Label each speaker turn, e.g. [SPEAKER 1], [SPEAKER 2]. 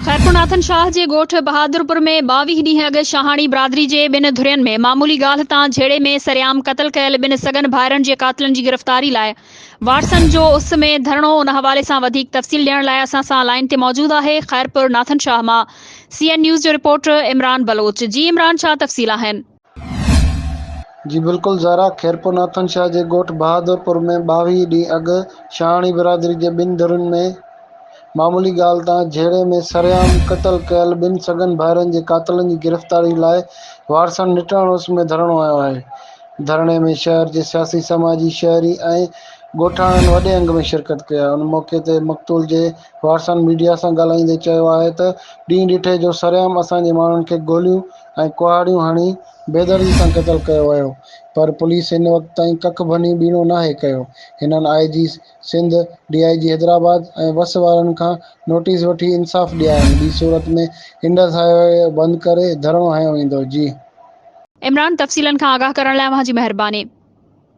[SPEAKER 1] خيرپور ناٿن شاهه جي ڳوٺ بهادرپور ۾ 22 ڏينهن اڳ شاهاڻي برادري جي ٻن ڌرين ۾ معمولي ڳالهه تان جهيڙي ۾ سرعام قتل ڪيل ٻن سڳن ڀائرن جي قاتلن جي گرفتاري لاء وارثن جو اس ۾ ڌرڻو ان حوالي سان وڌيڪ تفصيل ڏيڻ لاء اسان سان لائين تي موجود آهي خيرپور ناٿن شاهه مان سي اين نيوز جو رپورٽر عمران بلوچ جي عمران ڇا تفصيل آهن.
[SPEAKER 2] جي بلڪل زهرا، خيرپور ناٿن شاهه جي ڳوٺ بهادرپور ۾ 22 ڏينهن اڳ شاهاڻي برادري جي ٻن ڌرين ۾ معمولي ڳالهه تان جهيڙي ۾ سرعام قتل ڪيل ٻن سڳن ڀائرن جي قاتلن جي گرفتاري لاء وارثن نٽهڻ اس ۾ ڌرڻو هنيو آهي. ڌرڻي ۾ شهر جي سياسي سماجي، شهري ۽ ڳوٺاڻن وڏي انگ ۾ شرڪت ڪئي. ان موقعي تي مقتول جي وارثن ميڊيا سان ڳالهائيندي چيو آهي ته ڏينهن ڏٺي جو سرعام اسان جي ماڻهن کي گوليون ۽ ڪهاڙيون هڻي بيدردي سان قتل ڪيو ويو پر پوليس هن وقت تائين ڪک ڀڃي ٻيڻو ناهي ڪيو. هنن I G Sindh, D I G Hyderabad ۽ وس وارن کان نوٽيس وٺي انصاف ڏيارين ٻي صورت ۾ انڊس هاء وي بند ڪري ڌرڻو هنيو ويندو. جي.
[SPEAKER 1] عمران تفصيلن کان آگاهه ڪرڻ لاء اوهان جي مهرباني.